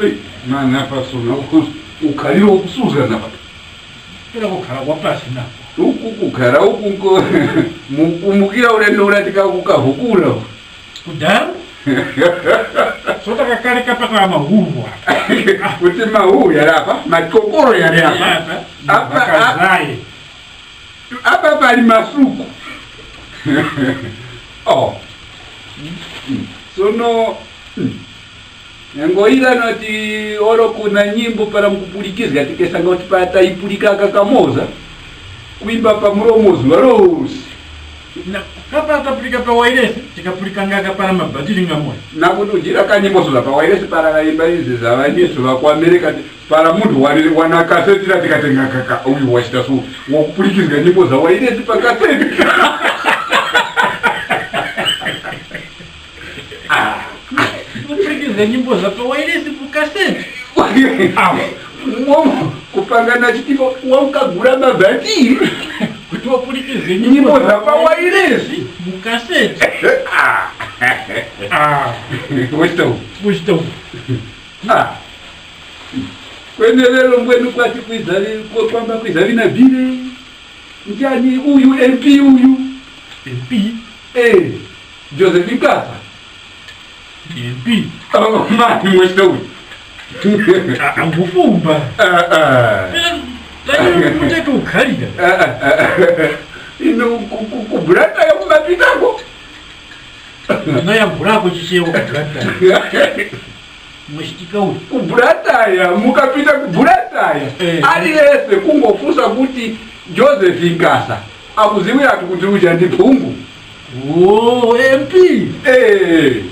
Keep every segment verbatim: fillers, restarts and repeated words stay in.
Eh, mana apa sona uku-, ukhalira ukusuzga na papa. Pera kukhara kwa pasi nako. Uku kukhara uku nko-, mukumukira ulendo ulatika kukavukula. Kudaru? Sota kakale kapata mahuwa. Kuti mahuwa yali apa, makokoro yali apa. Apa, apa, apa. Apa pali masuku. Oh. Mm. Sono, mm. Nyengo yira noti olo kuna nyimbo para mukupulikizga tikesanga kuti patayipulikaka kamoza, kwimba pa mulomo zuŵa lose. Na kapa tapulika pa wairesi, tikapulikanga para mabatiri ngamoyo. Nakuti ujira kanyimbo soza pa wairesi para kayimba izi za ŵanyithu ŵa ku America ti, para munthu wali wana kaseti la tikatenga kaka uyu wachita su wakupulikizga nyimbo za wairesi pa kaseti. Ah. Kupulikizga nyimbo za pa wairesi ku kaseti. Awa. Momo kupanga na chitipo wankagula mabatiri. Kuti wapulikizge nyimbo za pa wairesi mu kaseti. Ah. Ah. Wachita uku. Wachita uku. Ah. Kwenelelo mbwenu kwati kwiza li-, kwa-, kwamba kwiza lina bile. Njani uyu M P uyu? M P? Eh, Joseph Nkasa. M P? Oh, mani mwesta uyu. Ah, angufumba. Ah, ah. Eh, kani mutete ukhalira. Ah, ah, ah. Ino ku-, ku-, ku bulata ya kumapitako. Ndinayambulako chichewa ku bulata. Mwachitika uti? Ku Blantyre, mukapita ku Blantyre. Eh. Aliyense kungofunsa kuti Joseph Nkasa akuziwiratu kuti uja ndi phungu. Oh, M P. Eh,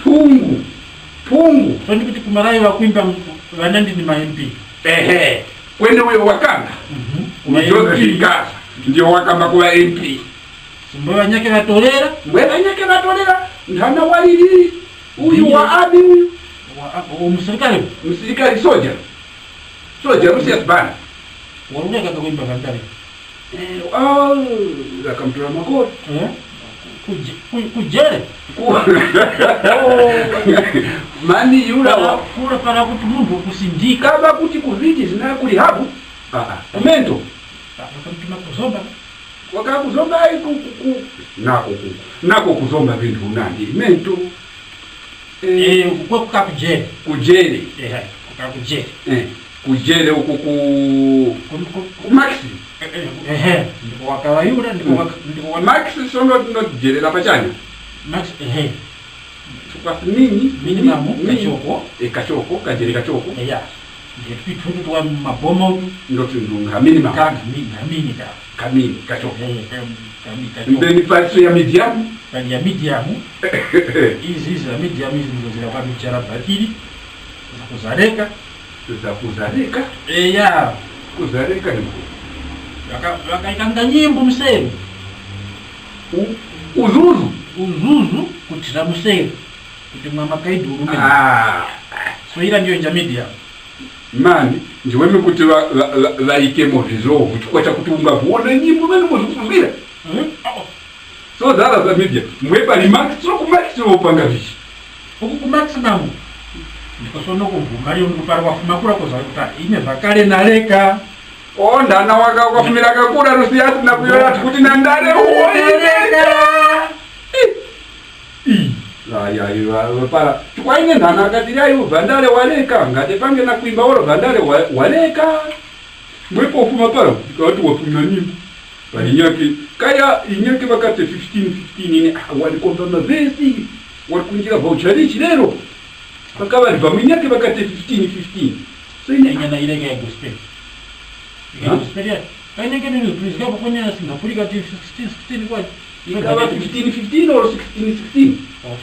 phungu. Phungu. So ndikuti kumalayo ŵakwimba m-, ŵanandi ndi ma M P. Ehe. Kweni uyo wakamba, mhm, uyu Joseph Nkasa, ndiyo wakamba kuŵa M P. Mbwe ŵanyakhe ŵatorera? Mbwe ŵanyakhe ŵatorera, nthana waliri, uyu wa army uyu. Wa, wa, wa musirikale uyu? Musirikale, soja. Soja, Lucius Banda. Waluleka kakwimba kantali. Eh, oh, ŵakamutula makoti. Eh? Ku, ku, ku jere? Ku- Oh. Mani yura wa- Para, para, para kuti munthu kusindika. Kaba kuti ku viti zina kuli habu? Ah, ah. Kumento. Ah, ŵakamutuma kuzomba. Wakakuzomba ayi ku, ku, ku, nako ku, nako kuzomba vinthu unandi. Mento. Eh, eh, kuko kuka kujere. Kujere. Eh, kuka kujere. Eh, kujere uku ku, ku, ku, ku Max. Eh, eh, eh, eh. Ndipo wakawa yura, ndipo waka-, ndipo waka- Max sono no jerera pachanya. Max, eh, eh. Chifukwa mini, mini, mini mamu, mini. Kachoko. E, kachoko, kajere kachoko. Eya. Nge twithu twa maboma utu. Ndo tundunga, mini mamu. Kanga, mini, mini ka. Kamini, kachoko. Eh, kam-, kami, kachoko. Mbeni paliso ya medium. Pali ya medium. Izi, izi za medium, izi ndizo zira kwa michara batiri. Za kuzareka. Za kuzareka? Eya. Kuzareka ni ku- Vaka-, vakaikanga nyimbo mseri. U-, uzuzu. Uzuzu kutira mseri. Kuti mwa makaidi urume. Ah. So ila ndiyo intermediate. Mani, ndiweme kuti va-, va-, va-, vaikemo vizovu, chifukwa chakuti ungavuwona nyimbo mene muzikufumira. Eh? Oh. So zara za media, mwe pali Max, so ku Max wopanga vichi. Uku ku Max namu. Ndipo sono kuvuma lyo ndikupara kwafuma kura kuza kuti ine vakale naleka. O, ndana waka-, wakafumira kakura lusiyasi na kuyora kuti na ndale uwo ineka. Ih. Ih. Ayi, ayi, wa-, wa-, para. Chikwa ine ndana akati ayi, vandale waleka, ngati pange na kwimba olo vandale wa-, waleka. Mwepo ufuma para, ikawati wafumira nyimbo. Pali nyake, kaya inyake vakati fifteen fifteen ine, ah, walikomba mavesi, walikunjira vauchalichi lero. Pakaŵa ŵamwenyake ŵakati fifteen fifteen. So ine inyana ileka ya gospel. Ya gospel ya. Kaine ngene ni please kapo kwenye singapulika ti sixteen sixteen kwa. Ikawa fifteen fifteen or sixteen sixteen? Oh,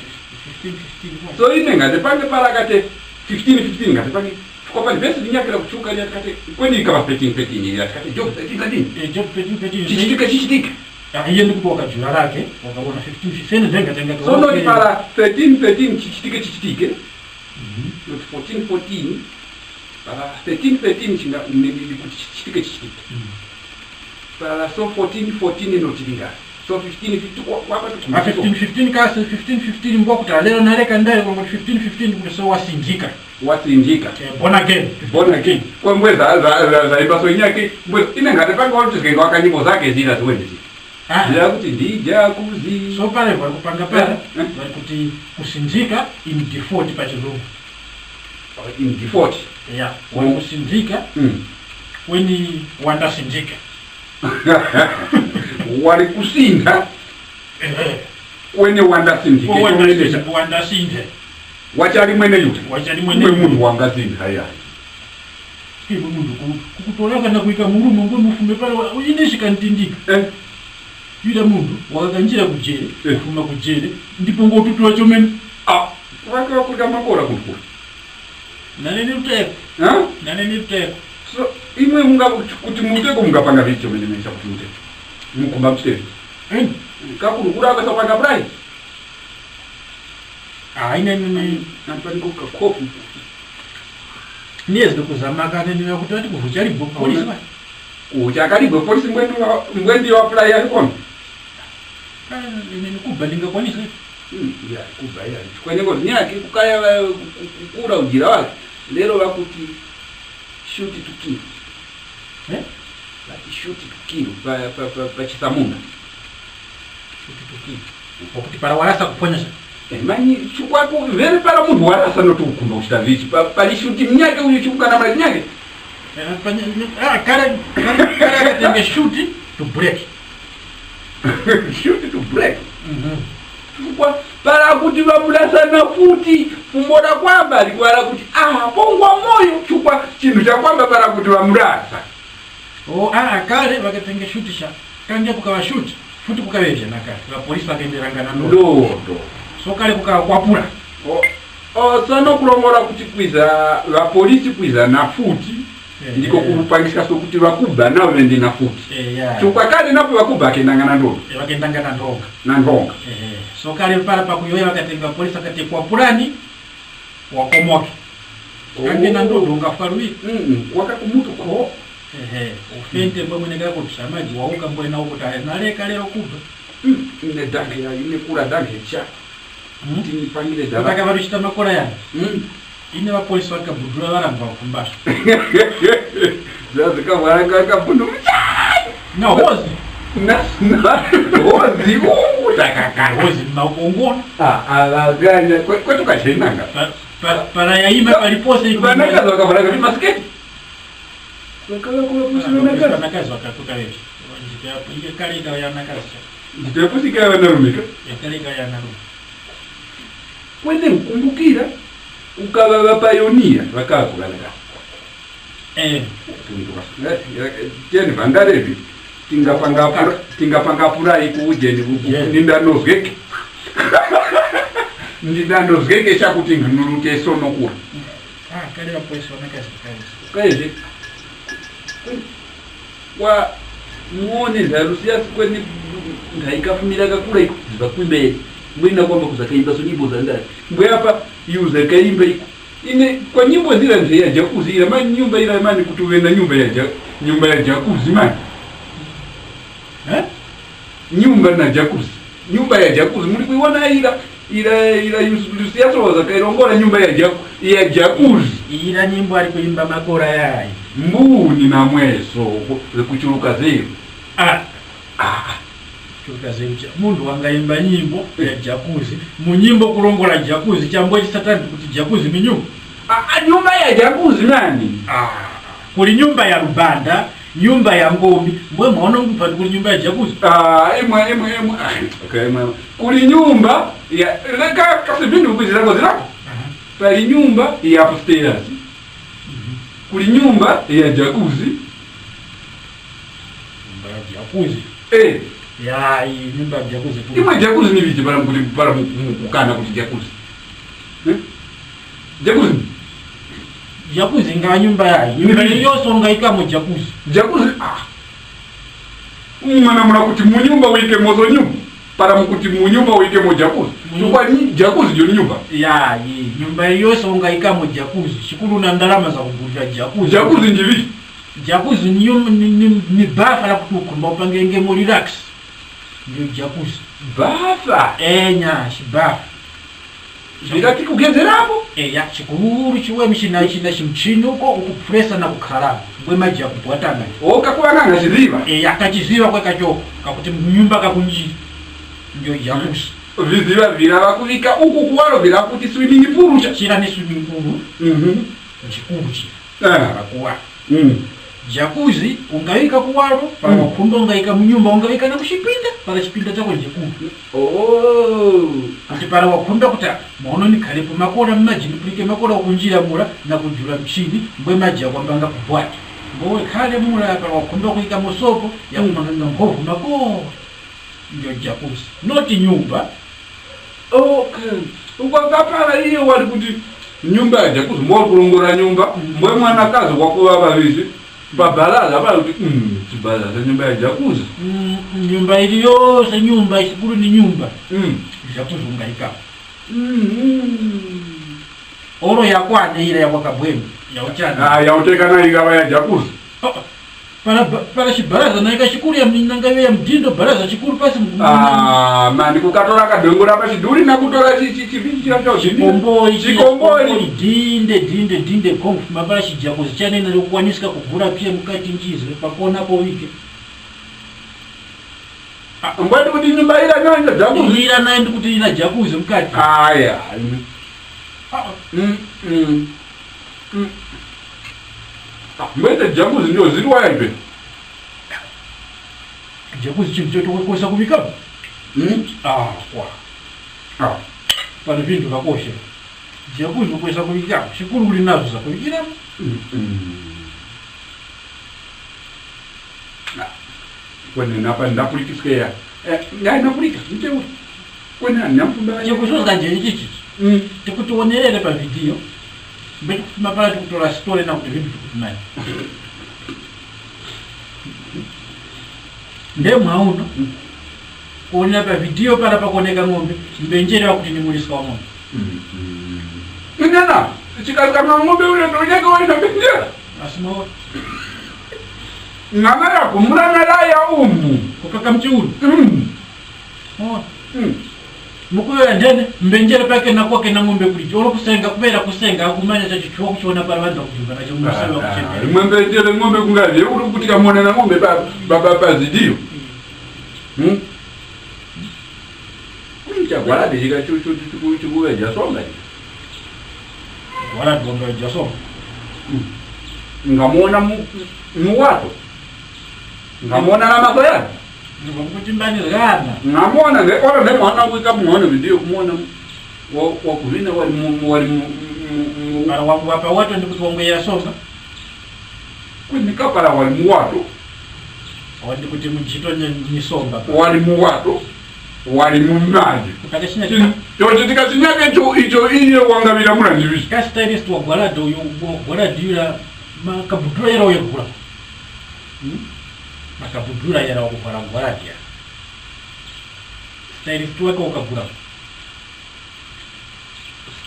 fifteen fifteen kwa. So ine ngati pange para kati fifteen fifteen ngati pange. Kwa pa verse linyakira kuchuka ni kati kweni ikawa thirteen thirteen ya kati Job thirteen thirteen. Eh, Job thirteen thirteen. Chichitika, chichitika. Ah, iye ndikuti wakajula lake, wakaona fifteen, fifteen, then katenga. So, noti para thirteen thirteen chichitike, chichitike. Mhm. Noti fourteen fourteen. Para thirteen thirteen chinga, ni, ni, ni kuti chichitike, chichitike. Mhm. Para so fourteen fourteen noti linga. So fifteen fifteen, kwa, kwa, kwa, Ma fifteen fifteen kasi, fifteen fifteen mbo kuti lero naleka ndale, kwa kuti fifteen fifteen kuti so wasinjika. Wasinjika. Eh, born again. Born again. Kwa mbwe za, za, za, za imba so inyake, mbwe ine ngati panga watu zikenge wakanyimbo zake zina ziwende zika. Ah. Zila kuti ndija kuzi. So pale vari kupanga pale, eh, eh, vari kuti kusinjika in default pa chizungu. Oh, in default. Yeah. Vari kusinjika, mm, kweni wandasinjika. Wali kusintha. Ehe. Wene wandasinthe. Ko wandasinthe. Wandasinthe. Wachali mwene yuti. Wachali mwene. Mwe munthu wangasintha yayi. Iwe munthu ku- kukutolaka na kuika mulumo ngwe mufume pale wa- ine shikantindika. Eh. Yule munthu wakakanjira kujere, eh, kufuma kujere, ndipo ngotutura chomene. Ah, wake wakulika makora kunkura. Nane ni muteko. Ha? Nane ni muteko. So, imwe munga kuti muteko mungapanga vicho mene mene chakuti muteko. Mukumba muteko. Eni. Kakuru kura akasapanga prai. Ah, ine nini. Nampaniko kakhofu. Niye zikuzamaka nini kuti ati kuvucha libo polisi ba. Kucha kalibwe polisi mbwendi wa mbwendi wa prai ya kono. Ah, ine nikuba ninga kwanisa. Hmm, ya kuba ya. Kwenye ngozi nyaki kukaya eh, ku- ku- kukura ujira wake. Lero wakuti shuti tukiro. Eh? Ati shuti tukiro pa pa pa, pa chisamunda. Shuti tukiro. Okuti para warasa kuponyesa. Eh, manyi chukwaku vere para munthu warasa no tukukhumba kuchita vichi. Pa pali shuti mnyake uyu chikukana mali nyake. Eh, panya- ah, kare kare kare akatenge shuti to break. Shuti to break. Mhm. Chifukwa para kuti vamurasana futi fumbora kwamba likwara kuti aha pongwa moyo chifukwa chinthu chakwamba para kuti vamurasa. Oh, ah, kale vakatenge shuti sha kange kukaŵa shuti futi kukaŵevya na kale ŵapolisi vakaenderanga na ndodo. Ndodo. So kale kukaŵa kwapura. Oh, oh, sono kulongora kuti kwiza ŵapolisi kwiza na futi. Ehe. Ndiko kupangiska so kuti ŵakuba nawo ŵende na futi. Eya. Chifukwa kale napo ŵakuba akendanga na ndonga. Eh, ŵakendanga na ndonga. Na ndonga. Ehe. So kale para pakuyoya ŵakatenga polisi akati kwapurani wakomoke. Oh. Kange na ndodo ungafwa luwiri. Mm, wakakumutu kho. Ehe. Ufente mbwe mwenekera kuti shamaji wauka mbwe na ukuti naleka lero kuba. Mm, ine danke ya ine kura danke cha. Hmm? Kuti nipangire dala. Kutaka ŵaluchita makora yanga. Mm. Ine ŵapolisi ŵakabudula ŵaramba ŵakumbaswa. Zazikabwalanga kabundu. Na hozi. Na na hozi utakaka. Hozi makongona. Ah, alaganya kwetu kachenanga. Pa pa para yaima pali pose. Banaka zakabalaka ni masiketi. Kwekala kuwa kusi banaka. Banaka zakakuta wewe. Ndikapo iye kale ikawa yanakazi. Ndikapo sikawa narumika. Yakale ikawa yanarume. Kwene nkumbukira ukaŵa ŵapayoniya ŵakaŵa kughanaghana. Eh. Teni vandalevi tingapanga pura- tingapanga purayi ku ujeni vuku. Yeah. Nindanozgeke nindanozgeke chakuti nkhanuluke sono kura. Ah, kale ŵapolisi ŵanakazi ŵakazi. Kaizvi. Kwa muone ntharusi yasi kweni nthayikafumira kakura iko ziva kumbere. Mbwena kwamba kuzakayimba so nyimbo za ndani. Mbwe apa yuza kayimba iko. Ine kwa nyimbo zira nthe ya jakuzi ira mani nyumba ira mani kuti uve na nyumba ya ja, nyumba ya jakuzi mani. Eh? Nyumba na jakuzi. Nyumba ya jakuzi muli kuiwona ira ira ira yasoloza kairongora nyumba ya jaku ya jakuzi. Ira nyimbo ali kuimba makora yayi. Mbuni na mweso kuchuluka zero. Ah. Ah. Kuchuluka zero cha munthu wangayimba nyimbo ya jakuzi mu nyimbo kulongora jakuzi chambwe chisatani kuti jakuzi ni nyumba. Ah, nyumba ya jakuzi nani? Ah. Kuli nyumba ya lubanda, nyumba ya ngombe, mbwe mwaona kuti pati kuli nyumba ya jakuzi? Ah, imwe imwe imwe. Ah, okay, imwe. Kuli nyumba ya leka kasi vindu kukwizirako zirako. Pali nyumba ya upstairs. Kuli nyumba ya jakuzi. Nyumba ya jakuzi. Eh. Ya, iyi nyumba ya jakuzi. Imwe jakuzi ni viji para mkuti para mukukana kuti jakuzi. Eh? Jakuzi. Jakuzi nga nyumba yayi. Nyumba yose ungayikamo jakuzi. Jakuzi ah. Mwana mwana kuti mu nyumba uyike mozo nyumba. Para mukuti mu nyumba uyike mo jakuzi. Chifukwa jakuzi yo nyumba. Yayi, nyumba yose ungayikamo jakuzi. Chikuru na ndalama za kugulira jakuzi. Jakuzi ndivi. Jakuzi ni, ni, ni, ni bafa la kuti ukhumba upangenge mo relax. Ndiyo jacuzzi. Bafa. Enya, chibafa. Zikati kugenzerapo? Eya, chikuru chiweme china china chimchini uko ukupulesa na kukharamo. Mbwe maji yakubwatanga. Oka kuŵa nanga chiziŵa. Eya, kachiziŵa kwe kachoko, kakuti mu nyumba kakunjira. Ndiyo jacuzzi. Viziŵa vira ŵakuŵika uku kuwaro vira kuti swimming pool cha. Chira ni swimming pool. Mhm. Nchikuru chira. Ah. Pakuwa. Mm. Jacuzzi ungaŵika kuwaro, para Mm. wakhumba ungaŵika mu nyumba, ungaŵika na kuchipinda, para chipinda chako njikuru. Oh. Kuti para wakhumba kuti, ah, mwaono nikharepo makora mmaji, ndipulike makora ukunjira mura na kujula mchini, mbwe maji yakwambanga kubwata. Mbwe wekhare mura para wakhumba kuyikamo sopo, Mm. yakumanganga mphovu makora. Ndiyo jacuzzi. Not nyumba. Okay. Uko kapala iye wali kuti nyumba ya jacuzzi, mbo kulongora nyumba, Mm. mbwe mwanakazi wakuŵa ŵaŵizi, pa baraza pali kuti, mm, chibaraza nyumba ya jacuzzi. Mm, nyumba ili yose nyumba, chikuru ni nyumba. Mm. Jacuzzi ungayikapo. Mm, mm. Oro yakwane ira ya kwa kabwembe, ya uchana. Ah, ya utekana ikawa ya jacuzzi. Oh, oh. Para ba-, para chibaraza na ika chikuru ya mnyanga ya mdindo baraza chikuru pasi mu-, Ah, mani kukatora kadongora pa chiduri na kutora chi-, chi-, chi-, chi-, chi-, chi-, chikombori, chikombori. Chikombori, dinde, dinde, dinde, konfu, mapara chijakuzi chanene lokwaniska kuvura pia mukati njizwe, pakona po wike. Ah, mbwati kuti nyumba ira nyanja jacuzzi? Ira nayo ndikuti ina jacuzzi mukati. Aya. Ah. Mm, mm. Mm. Ah, mbwete jacuzzi ndio ziri waya ipe. Jacuzzi chinthu chotokwesa kuŵikamo? Mm. Ah, kwa. Ah. Pano vintu vakosha. Jacuzzi ukwesa kuŵikamo. Chikuru uli nazo zakuŵikiramo. Mm, mm. Ah, kwenene apa ndapulikiskeya. Eh, ndali ndapulika, mtewu. Kwenene, namfumba. Chakuzuzga nje ichichi. Mm. Tikuti wonerere pa video. Mbe tikufuma pala tikutora story na kuti vintu tikutumanya. Nde mwauno. Mm. Kuwonera pa video para pakuwoneka ng'ombe, mbenjere wakuti ndi muliska wa ng'ombe. Mm, mm. Inyana, chikakamwa ng'ombe ule ndo nyaka wali na mbenjere. Asi mwaona. Ng'ana ya kumula ng'ana ya umu. Kukaka mchiuno. Mm. Mwaona. Mm. Mukuyowoya nthene, mbenjere pake na kwake na ng'ombe kulijo. Olo kusenga, kubera kusenga, akumanya chacho chiwo kuchiwona para ŵanthu vakujumba nacho mu msero wa kuchembera. Imwe mbenjere ng'ombe kungazi, uli kuti kamona na ng'ombe pa, pa, pa, pa zidiyo. Hmm? Kuli chagwarabe chika chu-, chu-, chu-, chu-, chikuŵeja songa chika. Gwarabe wambaweja songa. Hmm. Ngamuwona mu, mu wato. Ngamuwona na maso yane. Ndikukuchimbanizgana. Ngamuwona nge, ora ne mwana wika muwone video kumuwona mu, wa, wa kuvina wali mu, mu, wali mu, mu, mu, mu. Para wa, wa pa wato ndikuti wangweya songa. Kweni kapara wali mu wato. Awa ndikuti mu ntchito nye-, nyisomba. Wali mu wato, wali mu maji. Utakachina. Chini, chochitika chinyake icho, icho iye wangaŵira mula ndivichi. Ka stylist wa gwalada uyo, wa gwalada yura, makabudura yera uyagula. Hmm? Makabudura yera wakuvwara gwalada. Stylist wake ukagula.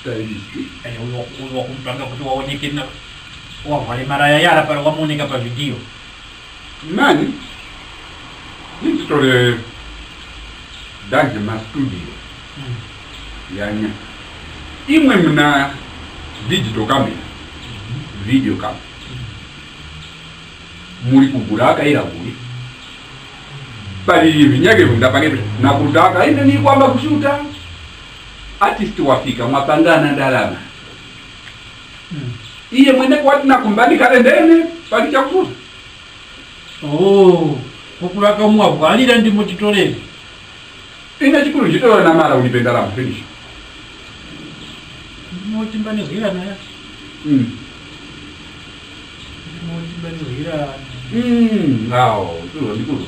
Stylist. Eh, uyo, uyo wakumpanga kuti wawoneke na, wavware maraya yara para wamuoneka pa video. Nani? Nditole dange ma studio. Mm. Yanya. Imwe muna digital camera. Mm. Video camera. Mm. Muli kugula aka ila kuli. Pali vinyake vindapangike na kutaka ine ni kwamba kushuta. Artist wafika mwapangana ndalama. Hmm. Iye mwene kwati nakumbani kale ndene pali chakufuza. Oh, kukulaka mwabwalira ndi muchitolere. Ine chikuru nchitola na mara ulipe ndalama finish. Ndimochimbanizgira naye. Mm. Ndimochimbanizgira. Mm, awo, tulo ndikulo.